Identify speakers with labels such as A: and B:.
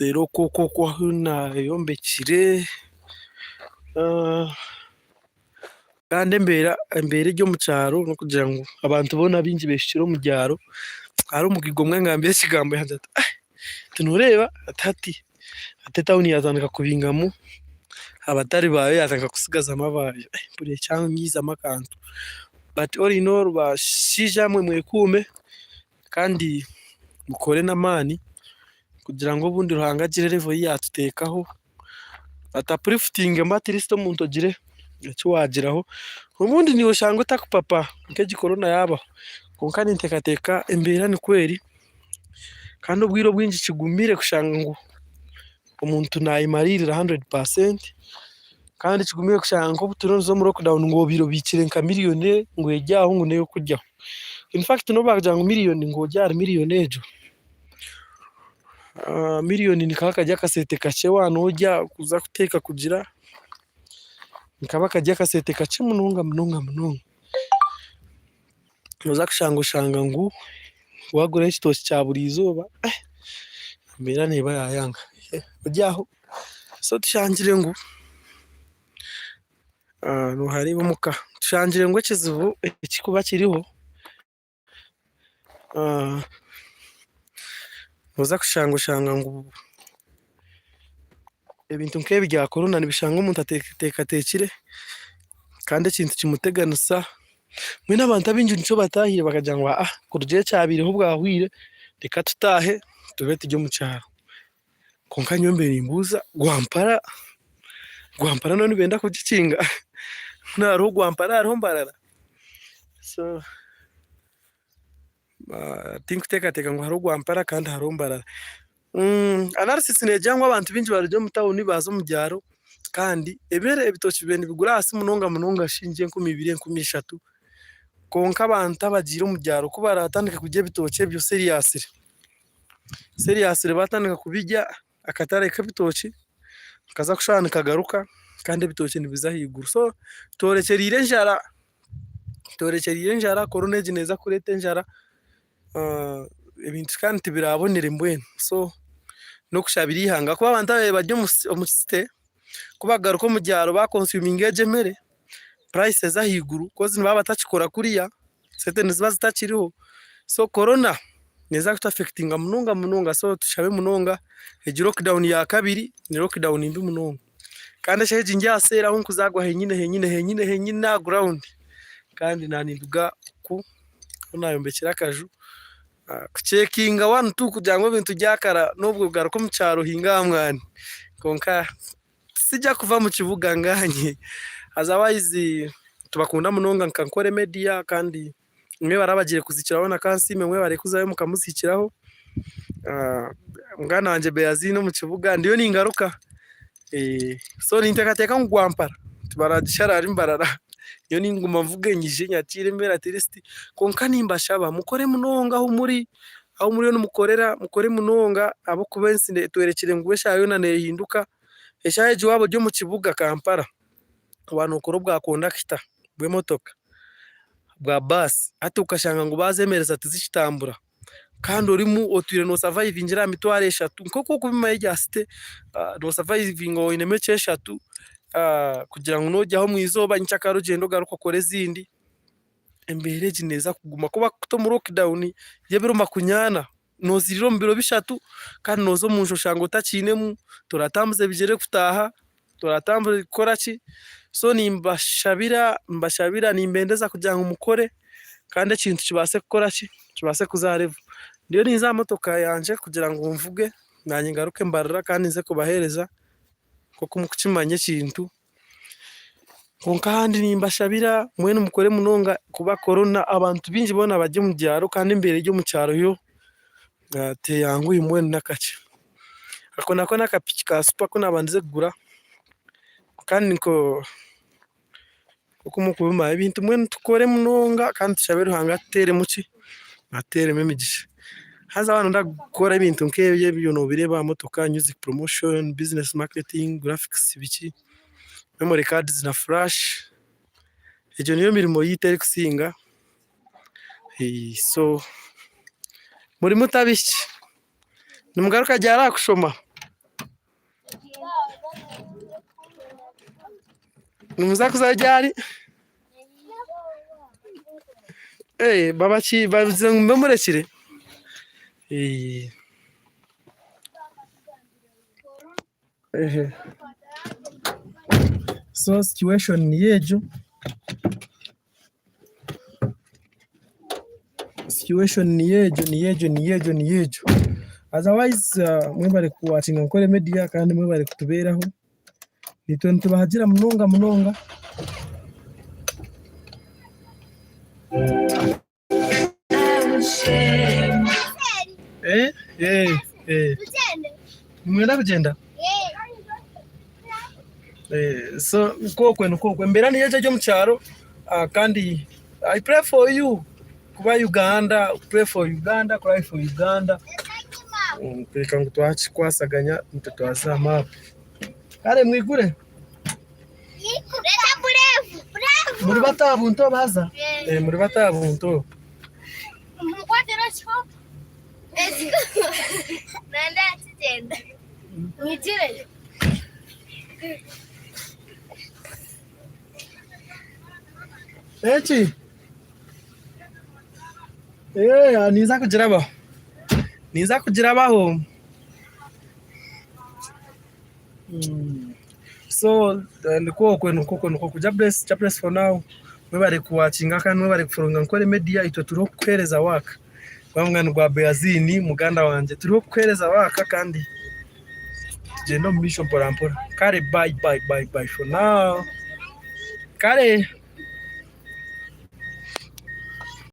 A: Seeri okwo okwo okwo ahu naayombekire kandi embeera embeera eri omu kyaro n'okugira ngu abantu boona abaingi beeshukire omu byaro. Hariho omugaiga omwe yangambira ekigambo yangira ati ati nooreeba ati hati hati etawuni yaatandika kubingamu abatari baayo yaatandika kutsigazamu abaayo. Mpurira kyanyiizamu akantu but all in all bashaija mwe mwekuume. Kandi mukore n'amaani kugira ngu obundi Ruhanga agire level ei yaatuteekaho atapurifutingemu at least omuntu ogire eki waagiraho. Obundi naiwe oshange otarikupapa nk'egi korona yaabaho kwonka ninteekateeka embeera nikwo eri kandi obwire obwingi kigumire kushanga ngu omuntu nayemariirira hundred percent kandi kigumire kushanga nk'obu turiyo nituza omu lockdown ngu obaire obiikire nka miriyoni ngu eri aho ngu n'ey'okuryaho. In fact n'obu baakugira ngu miriyoni ngu orye ahari miriyoni egyo, miriyoni nikaba kari akasente kakye waaba noorya kuza kuteeka kugira, nikaba kari akasente kakye munonga munonga munonga. Noza kushanga oshanga ngu wagura ekitookye kya buri izooba embeera neeba yayanga ori aho. So tushangire ngu nohareeba omuka, tushangire ngu ekizibu ekirikuba kiriho noza kushanga oshanga ngu ebintu nk'ebi bya korona nibishanga omuntu ateekateekire kandi ekintu kimuteganisa. Mbwenu abantu abaingi nikyo bataahire bakagira ngu aa kuruga ekyabaireho bwahweire reka tutaahe tube turi omu kyaro. Kwonka nyowe mbaire nimbuuza gwampara, gwampara nabo nibenda kugikinga? Mbwenu hariho gwampara hariho mbarara? So tinkuteekateeka ngu hariho gwampara kandi hariho mbarara. Analysis neegira ngu abantu baingi barugire omu tawuni baaza omu byaro kandi ebere ebitookye bibaire nibigura ahansi munonga munonga shiringi 2000 3000 kwonka abantu abagiire omu byaro ku baratandike kurya ebitookye ebyo seriously, seriously baatandika kubirya akatare k'ebitookye nikaza kushusha nikagaruka kandi ebitookye nibiza ahaiguru so tworekyereire enjara, tworekyereire enjara korona egi neeza kureeta enjara. Ebintu kandi tibirabonire mbwenu so n'okushabira eihanga ahakuba abantu ababaire bari omu city ku bakugaruka omu byaro ba consuminga egyo emere price eza ahaiguru coz nibaba batakikora kuriya sente niziba zitakiriho so corona neeza kutu affectinga munonga munonga so tushabe munonga egi lockdown yakabiri ni lockdown mbi munonga kandi eshaaha egi ndi aha seeri ahu ndikuzaarwa henyine henyine henyine henyine aha ground kandi naninduga oku. Ahu naayombekire akaju kucekinga one two kugira ngu ebintu byakara n'obwo kugaruka omu kyaro ohinge aha mwani kwonka titsija kuva omu kibuga nganye otherwise tubakunda munonga nka Nkore Media kandi mwebare abagiire kuzikiraho na Kansiime mwebare kuzayo mukamuzikiraho mwana wangye Beaziine omu kibuga ndiyo ningaruka. So ninteekateeka ngu gwampara tibaragishara ahari Mbarara nyowe ninguma nvuge nyije nyakiire embeera at least kwonka nimbashaba mukore munonga ahu muri ahu muriyo nimukorera mukore munonga ahabw'okuba ensi etworekire ngu eshaaha yoona neehinduka, eshaaha egi waaba ori omu kibuga Kampala waaba nookora obwa kondakita bw'emotoka, bwa baasi hati okashanga ngu baazemereza tizikitambura. Kandi orimu otwire noosavayivingira aha mitwaro eshatu nk'oku orikubimanya erya site noosavayivinga oinemu eky'eshatu kugira ngu noogyaho omu izooba nyenkyakara ogyende ogaruke okore ezindi, embeera egi neeza kuguma. Ku bakukuta omu lockdown y'ebiro makunyana, noozirira omu biro bishatu kandi nooza omu nju oshanga otakiinemu, toratambuza ebigyere kutaaha, toratambura kukora ki, so nimbashabira nimbashabira nimbendeza kugira ngu mukore kandi ekintu kibaase kukora ki, kibaase kuza aha level. Ndiyo ninza aha motoka yangye kugira ngu nvuge naanye ngaruke mbarira kandi nze kubaheereza nk'oku murikukimanya ekintu. Kwonka ahandi nimbashabira mbwenu mukore munonga kuba korona abantu baingi boona bari omu byaro kandi embeera eri omu kyaro yo teyanguhi mbwenu n'akakye. Ako nako n'akapiki ka supa aku naabandize kugura kandi niko nk'oku murikubimanya ebintu mbwenu tukore munonga kandi tushabe Ruhanga atuteeremu ki, atuteeremu emigisha. Haza waaba nooyenda kukora ebintu nk'ebyo ebyo noobireeba aha motoka, music promotion, business marketing, graphics biki, memory cards na flash, egyo niyo mirimo yaitu erikusinga so muri muta abaishiki? Nimugaruka ryari aha kushoma? Nimuza kuza ryari? Eh, babaki babize ngu mube murekire. Eh. Ehe. So situation niyo egyo. Situation niyo egyo niyo egyo niyo egyo niyo egyo. Otherwise mwebare kuwakinga Nkore Media kandi mwebare kutubeeraho. Naitwe nitubahagira munonga munonga. Eh, eh, eh. Nimwenda kugyenda? Eh, so nikwo nikwo embeera niyo egyo omu kyaro ah, kandi I pray for you kuba Uganda, pray for Uganda, cry for Uganda. Kureka ngu twakikwasaganya nitwe twaza aha maapu. Kare mwigure. Muri bato aha buntu obu haza? Eh, muri bato aha buntu obu. Eki? Eh, ninza kugirabaho. Ninza kugirabaho. So nikwo okwe nikwo okwe nikwo okwe Jah bless Jah bless for now mwebare kuwakinga kandi mwebare kufollowinga Nkore media itwe turiho kukuhereza work gwa mugani gwa Beazini muganda wangye turiho kukuhereza work kandi tugyende omu maisho mpora mpora kare bye bye bye bye for now kare.